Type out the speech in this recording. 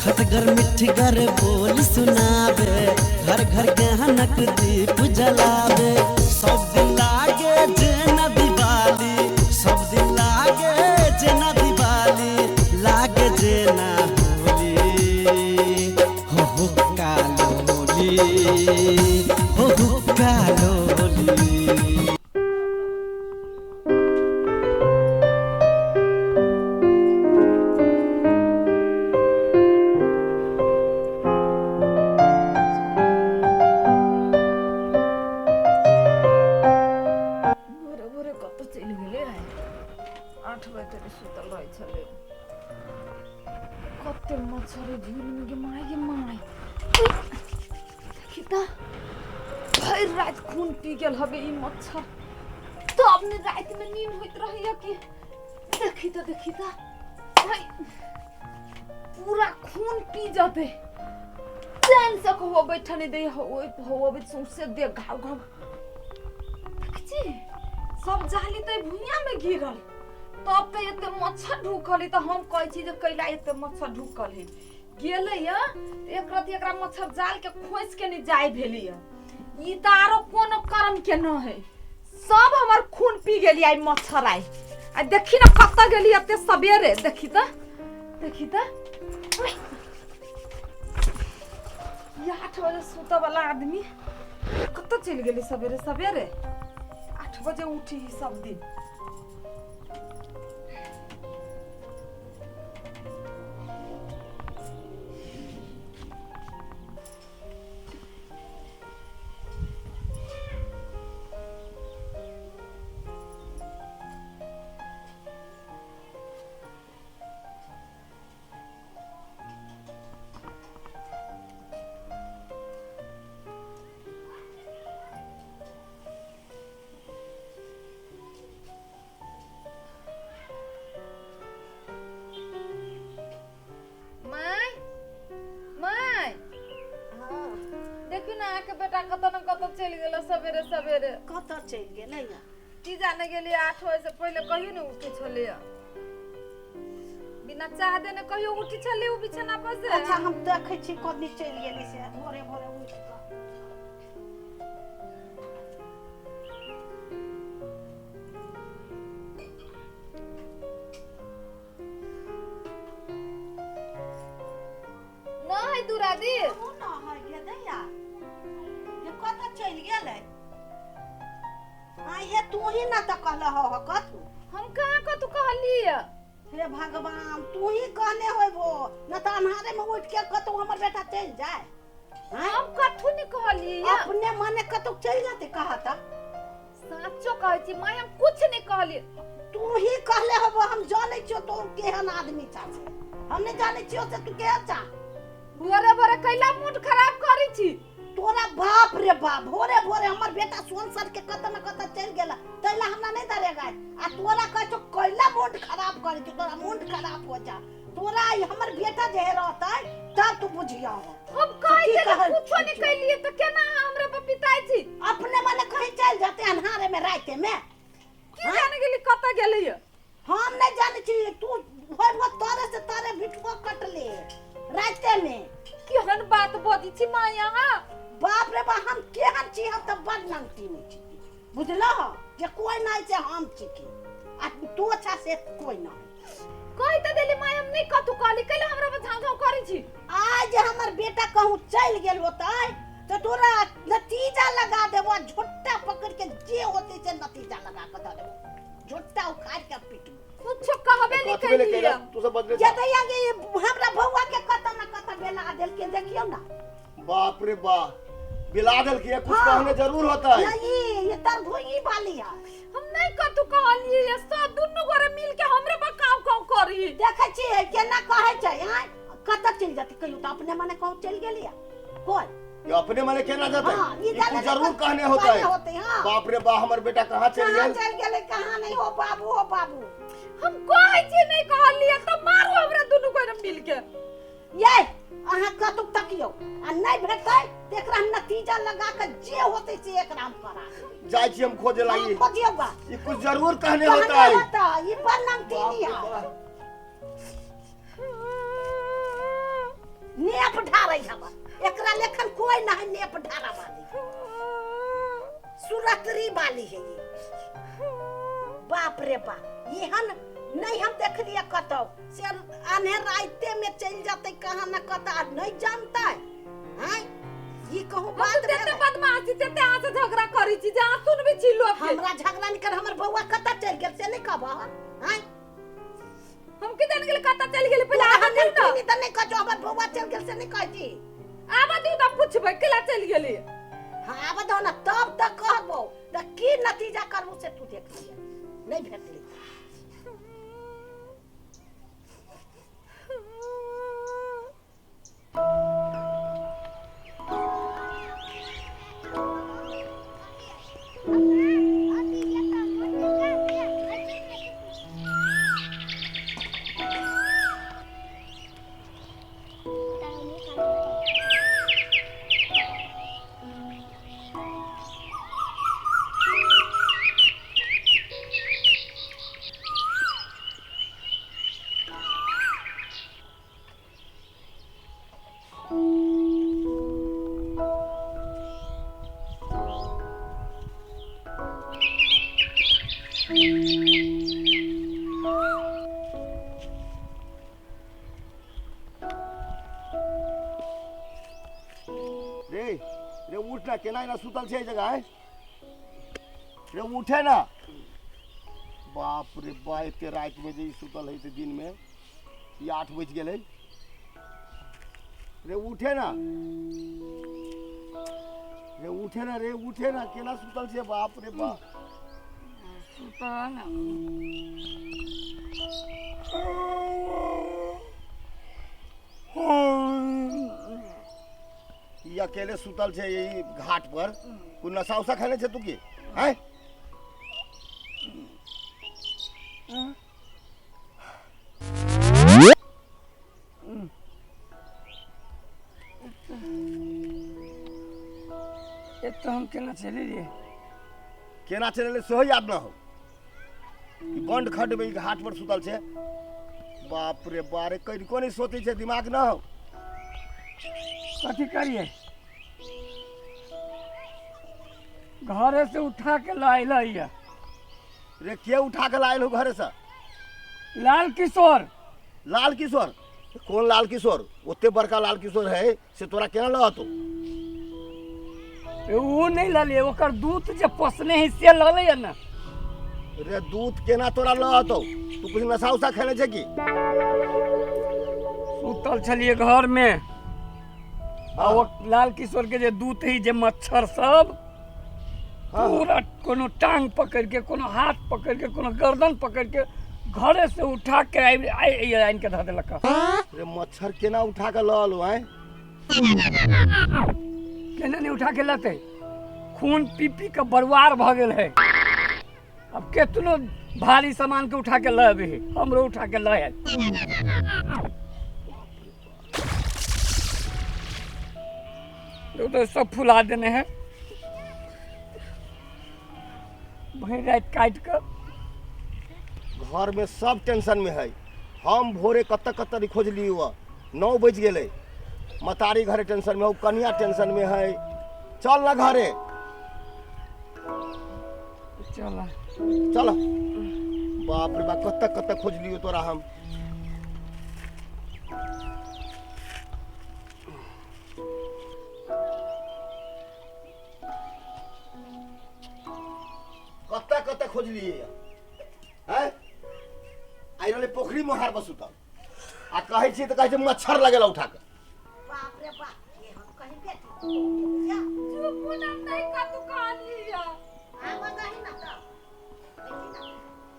खटगर मिठगर बोल सुनावे, घर घर गहनक दीप जलावे। सब दिन लागे जेना दिवाली, सब दिन लागे जेना दिवाली, लागे जेना होली। हो हो कालोली, हो हो कालोली। भोरे भोरे कतऽ चलि गेलै आइ? 8 बजे तक सुतल रहै छलै। कते मच्छर है झुलमे, गे माय गे माय। देखी तऽ, भरि राति खून पी गेल हबे ई मच्छर। तब ने रातिमे नींद होइत रहैया कि। देखी तऽ, देखी तऽ भाई, पूरा खून पी जतै। चैन से कहो बैठल नहि दै हो हो। अबै सौंसे देह घाव घाव। देखै छी, सब जाली तऽ भुइयामे गिरल, तब तऽ एते मच्छर ढुकल है। तऽ हम कहै छी जे कैला एते मच्छर ढुकल है? गेलै या एक रति एकरा मच्छर जाल के खोसि के नहि जाय भेलै। ई तऽ आरो कोनो कर्म के न है। सब हमर खून पी गेली आइ मच्छर आइ। आ देखी ने कतऽ गेली एते सबेरे। देखी तऽ, देखी तऽ, ई 8 बजे सुतऽ वाला आदमी कतऽ चलि गेली सबेरे सबेरे? 8 बजे उठी ही सब दिन। माय, माय, देखियौ ने, अहाँके बेटा कतऽ ने कतऽ चलि गेल सवेरे सवेरे। कतऽ चलि गेलै? की जाने गेलियै। 8 बजे से पहिले कहियो ने उठै छलैया। बिना चाह देने कहियो उठी छलै ओ बिछाना पर से? अच्छा, हम देखै छी कतनी चलि गेलै से भोरे भोरे उठि कऽ। न है दुरादी। ओ न है गे दैया, ये कतऽ चलि गेलै? आइ हे, तू ही ना तऽ कहल हो कथू। हम कहाँ कतू कहलियै? हे भगवान, तू ही कहने होबो न तऽ अन्हारे में उठ के कतौ हमर बेटा चलि जाए? आँय? हम कथू नहीं कहलियै। अपने मने कतौ चलि जेतै कहता। साचो कहै छी माय, हम कुछ नहीं कहलियै। तू ही कहले होबो, हम जानै छियो तू केहन आदमी छा से। हम नहीं जानै छियो से तू केहन छा। भोरे भोरे कैला मूड खराब करै छी? तोरा बाप रे बाप, भोरे भोरे हमर बेटा सोन सर के कतऽ न कतऽ चलि गेल, तैला हमरा नहि दरेगा। आ तोरा कहै छौ कैला मूड खराब करै छौ? तोरा मूड खराब हो जा तोरा। ई हमर बेटा जे रहतै तब तू बुझिया हो। हम कहै की छी कहै कुछो नहीं छी? कैलियै तऽ केना अहाँ हमरा पर पिताइ छी? अपने मने कहीं चलि जेतै अन्हारे में राते में। की जाने गेली कतऽ गेलैया। हम नहीं जानै छी। तू होइबो तोरे से तोरे बिठुआ कटले राते में। केहन बात बजै छी माय अहाँ? बाप रे बाप, हम केहन छी? हम तऽ बड़ नंगटी नहि छी, बुझलह? जे कोइ नहि छै, हम छी की आ तू अच्छा से कोइ नहि। कहि तऽ देली माय, हम नहीं कतू कहली। कैला हमरा पर झाँव झाँव करै छी? आज जे हमर बेटा कहूँ चलि गेल होतै तऽ तोरा नतीजा लगा देबो। आ झोट्टा पकड़ के जे होतै से नतीजा लगा के दऽ देबो, झोट्टा उखाड़ के पिटबो। कुछो कहबे नहीं कथी भेलै? कैलियै। कैला तू सब बदले? जे दैया गे, हमरा बौआ के कतऽ न कतऽ बेला देलकै, देखियौ ना। बाप रे बाप, बिला देलकै? कुछ हाँ। कहने जरूर होता है। नहीं, ये तरभुई वाली है। हम नहीं कतू कहलियै। सब दुनू गोरे मिल के हमरे पर काव काव करी। देखै छियै केना कहै छै? आँय, कतऽ चलि जेतै कहियो? तऽ अपने मने कहूँ चलि गेलियै कोइ। ये अपने मने केना जेतै? हाँ, ई ई जाने कुछ जरूर ने कहने होता कहने है। होतै, हाँ। बाप रे बाप, हमर बेटा कहाँ चल कहाँ गेल? चलि गेलै कहाँ नहीं? हो बाबू, हो बाबू। हम कहै छी नहीं कहलियै तऽ मारू हमरा दुनू गोरे मिल के। ये अहाँ कतौ तकियौ आ नहि भेटतै तऽ एकरा हम नतीजा लगा के जे होतै से एकरा हम करा देबै। जाइ छी हम खोजे हाँ, लागी। खोजियौ बा। ई कुछ जरूर कहने होता कहने है। होतै, ई बड़ नमकीनी बाप रे है। बाप। ढारै हवा एकरा लेखन कोई नहीं नेप ढारा वाली सुरतरी वाली है ये। बाप रे बाप, एहन नहीं हम देख लिया कतौ से अन्हेर राते में चल जाते कहाँ न कतौ आ नहीं जानता है। हैं ई कहूँ बात तेते भेलै? बदमाशी तेते अहाँ से झगड़ा करै छी जे अहाँ सुनबै छी लोक के। हमरा झगड़ा नहीं कर, हमर बौआ कतऽ चलि गेल से नहीं कहबह? हैं हम के जान गेल कतऽ चलि गेल, पहिले तोरा आबऽ दियौ हम ने। तऽ नहीं कहै छौ हमर बौआ चलि गेल से नहीं कहै छी। आबऽ दियौ तऽ पुछबै केला चलि गेली। हाँ आबऽ दहो ने तब तऽ कहबौ, तऽ की नतीजा करबू से तू देख लिहे। नहीं भेटली। रे रे उठ ना, केना एना सुतल छै एहि जगह आँय? रे उठे ना। बाप रे बा, एते राति में जे ई सुतल है से दिन में ई 8 बजि गेलै। रे उठे ना, रे उठे ना, रे उठे ना, केना सुतल छै बाप रे बाप। सुतल ना। ई अकेले सुतल छै ई घाट पर, कोई नशा उशा खेने छै तू की? आँय एतऽ हम केना चलि एलियै? केना चलि एलै सेहो याद न हो। ई बंड खड्ड में ई घाट पर सुतल छै। बाप रे बारे, कनिको नहीं सोचै छै, दिमाग न हो। कथी करियै? घरे से उठा के लायल है। रे के उठा के लायल हो घरे से? लाल किशोर। लाल किशोर? कौन लाल किशोर? ओते बड़का लाल किशोर है से तोरा केना लहतो? ओ नहीं ललियै, ओकर दूध जे पोसने है से ललै ना। रे दूध केना तोरा लहतो? तू कुछ नशा उशा खेने छै की? सुतल छलियै घर में आ ओ लाल किशोर के जे दूध है जे मच्छर सब पूरा कोनो टांग पकड़ के, कोनो हाथ पकड़ के, कोनो गर्दन पकड़ के घरे से उठा के आनि के धऽ देलक। रे मच्छर केना उठा के लऽ एलौ आँय? केना नहीं उठा के लतै? खून पी पी के बरुआर भऽ गेल है। अब केतनो भारी सामान के उठा के लऽ अबै है, हमरो उठा के लऽ आयल। तो सब फुला देने है भरि राति काटि कऽ। घर में सब टेंशन में है। हम भोरे कतऽ कतऽ खोजली हुआ, 9 बजि गेलै। मतारी घरे टेंशन में हो, कनिया टेंशन में है। चल ना घरे। चल चल। बाप रे बाप, कतऽ कतऽ खोजलियो तोरा हम। कतऽ कतऽ खोजलियै हैं? आइ रहलै पोखरी मोहार पर सुतल आ कहै छियै तऽ कहै छै मच्छर लगेला उठा के। बाप रे बाप, ये हम कहीं बेटी